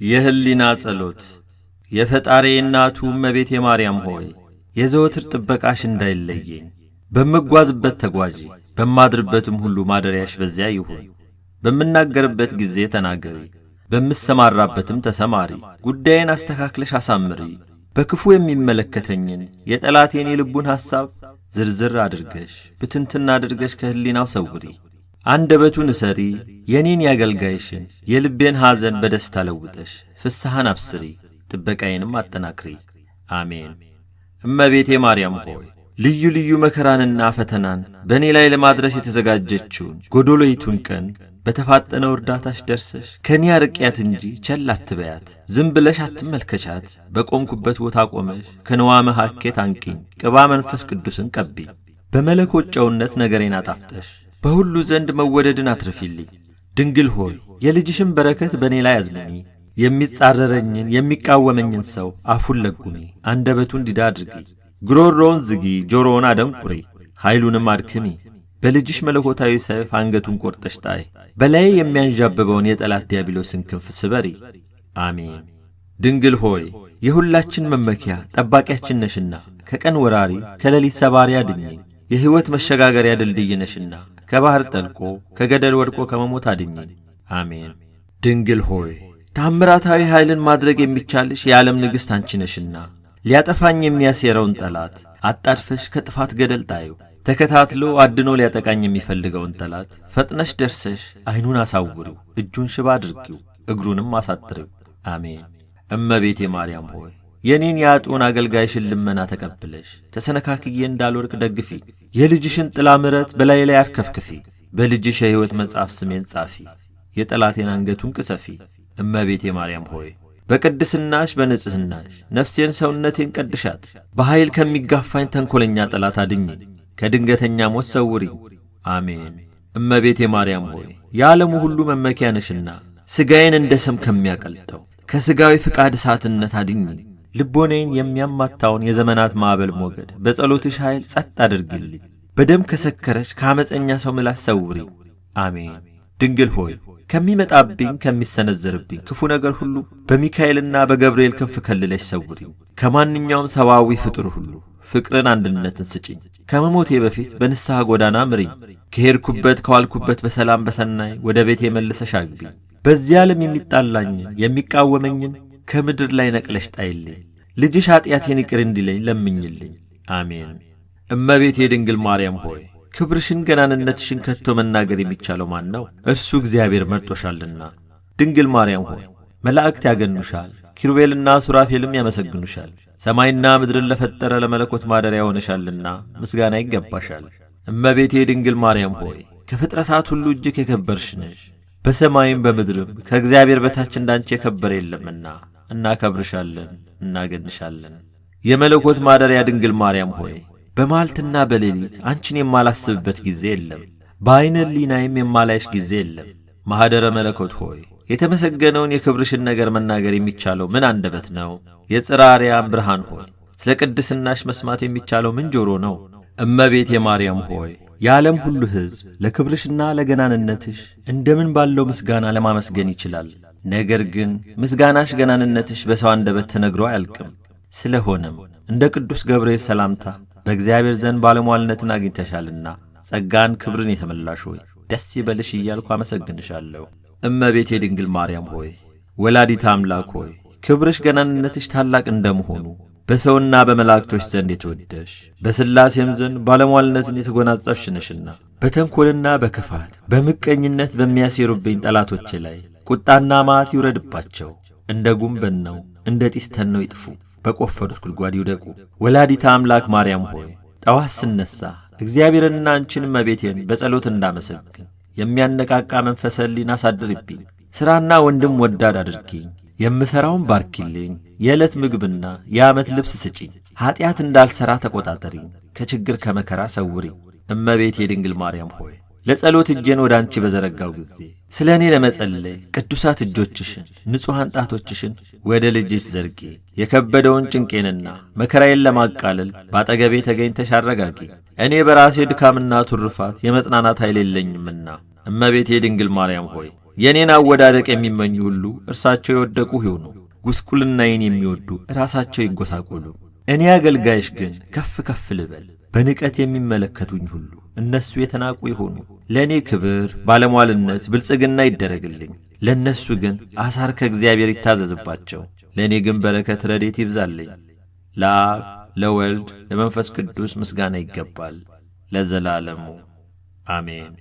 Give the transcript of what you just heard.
የህሊና ጸሎት። የፈጣሪ እናቱ እመቤቴ ማርያም ሆይ፣ የዘወትር ጥበቃሽ እንዳይለየኝ በምጓዝበት ተጓዢ፣ በማድርበትም ሁሉ ማደሪያሽ በዚያ ይሁን። በምናገርበት ጊዜ ተናገሪ፣ በምሰማራበትም ተሰማሪ። ጉዳዬን አስተካክለሽ አሳምሪ። በክፉ የሚመለከተኝን የጠላቴን የልቡን ሐሳብ ዝርዝር አድርገሽ ብትንትና አድርገሽ ከህሊናው ሰውሪ። አንደበቱን እሰሪ። የኔን ያገልጋይሽን የልቤን ሐዘን በደስታ ለውጠሽ ፍስሐን አብስሪ፣ ጥበቃዬንም አጠናክሪ። አሜን። እመቤቴ ማርያም ሆይ፣ ልዩ ልዩ መከራንና ፈተናን በእኔ ላይ ለማድረስ የተዘጋጀችውን ጎዶሎይቱን ቀን በተፋጠነው እርዳታሽ ደርሰሽ ከእኔ አርቂያት እንጂ ቸል አትበያት። ዝም ብለሽ አትመልከቻት። በቆምኩበት ቦታ ቆመሽ ከንዋመ ሐኬት አንቂኝ፣ ቅባ መንፈስ ቅዱስን ቀቢኝ። በመለኮት ጨውነት ነገሬን አጣፍጠሽ በሁሉ ዘንድ መወደድን አትርፊልኝ። ድንግል ሆይ፣ የልጅሽን በረከት በእኔ ላይ አዝንሚ። የሚጻረረኝን የሚቃወመኝን ሰው አፉን ለጉሚ፣ አንደበቱን ዲዳ አድርጊ። ጉሮሮውን ዝጊ፣ ጆሮውን አደንቁሪ፣ ኃይሉንም አድክሚ። በልጅሽ መለኮታዊ ሰይፍ አንገቱን ቆርጠሽ ጣይ። በላዬ የሚያንዣብበውን የጠላት ዲያብሎስን ክንፍ ስበሪ። አሜን። ድንግል ሆይ፣ የሁላችን መመኪያ ጠባቂያችን ነሽና ከቀን ወራሪ ከሌሊት ሰባሪ አድኚኝ። የሕይወት መሸጋገሪያ ድልድይ ነሽና ከባሕር ጠልቆ ከገደል ወድቆ ከመሞት አድኚኝ። አሜን። ድንግል ሆይ፣ ታምራታዊ ኃይልን ማድረግ የሚቻልሽ የዓለም ንግሥት አንቺ ነሽና ሊያጠፋኝ የሚያሴረውን ጠላት አጣድፈሽ ከጥፋት ገደል ጣዩ። ተከታትሎ አድኖ ሊያጠቃኝ የሚፈልገውን ጠላት ፈጥነሽ ደርሰሽ ዐይኑን አሳውሪው፣ እጁን ሽባ አድርጊው፣ እግሩንም አሳጥሪው። አሜን። እመቤቴ ማርያም ሆይ፣ የኔን የአጡን አገልጋይሽን ልመና ተቀብለሽ ተሰነካክዬ እንዳልወድቅ ደግፊ። የልጅሽን ጥላ ምረት በላዬ ላይ አርከፍክፊ። በልጅሽ የሕይወት መጽሐፍ ስሜን ጻፊ። የጠላቴን አንገቱን ቅሰፊ። እመቤቴ ማርያም ሆይ፣ በቅድስናሽ በንጽሕናሽ ነፍሴን ሰውነቴን ቀድሻት። በኃይል ከሚጋፋኝ ተንኰለኛ ጠላት አድኝኝ፣ ከድንገተኛ ሞት ሰውሪኝ። አሜን። እመቤቴ ማርያም ሆይ፣ የዓለሙ ሁሉ መመኪያ ነሽና ሥጋዬን እንደ ሰም ከሚያቀልጠው ከሥጋዊ ፍቃድ እሳትነት አድኝኝ። ልቦኔን የሚያማታውን የዘመናት ማዕበል ሞገድ በጸሎትሽ ኃይል ጸጥ አድርጊልኝ። በደም ከሰከረች ከዓመፀኛ ሰው ምላስ ሰውሪኝ። አሜን። ድንግል ሆይ፣ ከሚመጣብኝ ከሚሰነዘርብኝ ክፉ ነገር ሁሉ በሚካኤልና በገብርኤል ክንፍ ከልለሽ ሰውሪኝ። ከማንኛውም ሰብአዊ ፍጡር ሁሉ ፍቅርን፣ አንድነትን ስጭኝ። ከመሞቴ በፊት በንስሐ ጎዳና ምሪኝ። ከሄድኩበት ከዋልኩበት በሰላም በሰናይ ወደ ቤቴ መልሰሽ አግቢኝ። በዚህ ዓለም የሚጣላኝን የሚቃወመኝን ከምድር ላይ ነቅለሽ ጣይልኝ። ልጅሽ ኀጢአቴን ይቅር እንዲለኝ ለምኝልኝ። አሜን። እመቤቴ ድንግል ማርያም ሆይ፣ ክብርሽን ገናንነትሽን ከቶ መናገር የሚቻለው ማን ነው? እርሱ እግዚአብሔር መርጦሻልና። ድንግል ማርያም ሆይ፣ መላእክት ያገኑሻል፣ ኪሩቤልና ሱራፌልም ያመሰግኑሻል። ሰማይና ምድርን ለፈጠረ ለመለኮት ማደሪያ ሆነሻልና ምስጋና ይገባሻል። እመቤቴ ድንግል ማርያም ሆይ፣ ከፍጥረታት ሁሉ እጅግ የከበርሽ ነሽ። በሰማይም በምድርም ከእግዚአብሔር በታች እንዳንቺ የከበረ የለምና እናከብርሻለን፣ እናገንሻለን። የመለኮት ማደሪያ ድንግል ማርያም ሆይ፣ በመዓልትና በሌሊት አንቺን የማላስብበት ጊዜ የለም፣ በዐይነ ሕሊናዬም የማላይሽ ጊዜ የለም። ማኅደረ መለኮት ሆይ፣ የተመሰገነውን የክብርሽን ነገር መናገር የሚቻለው ምን አንደበት ነው? የጽርሐ አርያም ብርሃን ሆይ፣ ስለ ቅድስናሽ መስማት የሚቻለው ምን ጆሮ ነው? እመቤቴ ማርያም ሆይ፣ የዓለም ሁሉ ሕዝብ ለክብርሽና ለገናንነትሽ እንደምን ባለው ምስጋና ለማመስገን ይችላል? ነገር ግን ምስጋናሽ ገናንነትሽ በሰው አንደበት ተነግሮ አያልቅም። ስለሆነም እንደ ቅዱስ ገብርኤል ሰላምታ በእግዚአብሔር ዘንድ ባለሟልነትን አግኝተሻልና ጸጋን ክብርን የተመላሽ ሆይ ደስ ይበልሽ እያልኩ አመሰግንሻለሁ። እመቤቴ ድንግል ማርያም ሆይ፣ ወላዲተ አምላክ ሆይ፣ ክብርሽ ገናንነትሽ ታላቅ እንደመሆኑ በሰውና በመላእክቶች ዘንድ የተወደሽ በሥላሴም ዘንድ ባለሟልነትን የተጎናጸፍሽ ነሽና በተንኰልና በክፋት በምቀኝነት በሚያሴሩብኝ ጠላቶቼ ላይ ቁጣና መዓት ይውረድባቸው። እንደ ጉም በነው እንደ ጢስ ተነው ይጥፉ፣ በቆፈሩት ጉድጓድ ይውደቁ። ወላዲተ አምላክ ማርያም ሆይ፣ ጠዋት ስነሣ እግዚአብሔርንና አንቺን እመቤቴን በጸሎት እንዳመሰግን የሚያነቃቃ መንፈሰ ሕሊና አሳድርብኝ። ሥራና ወንድም ወዳድ አድርጊኝ። የምሠራውን ባርኪልኝ። የዕለት ምግብና የዓመት ልብስ ስጪኝ። ኀጢአት እንዳልሠራ ተቆጣጠሪኝ። ከችግር ከመከራ ሰውሪኝ። እመቤቴ ድንግል ማርያም ሆይ፣ ለጸሎት እጄን ወደ አንቺ በዘረጋው ጊዜ ስለ እኔ ለመጸለይ ቅዱሳት እጆችሽን ንጹሐን ጣቶችሽን ወደ ልጅሽ ዘርጊ። የከበደውን ጭንቄንና መከራዬን ለማቃለል በአጠገቤ ተገኝተሽ አረጋጊ። እኔ በራሴ ድካምና ቱርፋት የመጽናናት ኃይል የለኝምና እመቤቴ ድንግል ማርያም ሆይ፣ የእኔን አወዳደቅ የሚመኙ ሁሉ እርሳቸው የወደቁ ይሁኑ። ጉስቁልናዬን የሚወዱ ራሳቸው ይጎሳቆሉ። እኔ አገልጋይሽ ግን ከፍ ከፍ ልበል። በንቀት የሚመለከቱኝ ሁሉ እነሱ የተናቁ ይሆኑ። ለእኔ ክብር፣ ባለሟልነት፣ ብልጽግና ይደረግልኝ። ለእነሱ ግን አሳር ከእግዚአብሔር ይታዘዝባቸው። ለእኔ ግን በረከት፣ ረድኤት ይብዛልኝ። ለአብ ለወልድ ለመንፈስ ቅዱስ ምስጋና ይገባል ለዘላለሙ አሜን።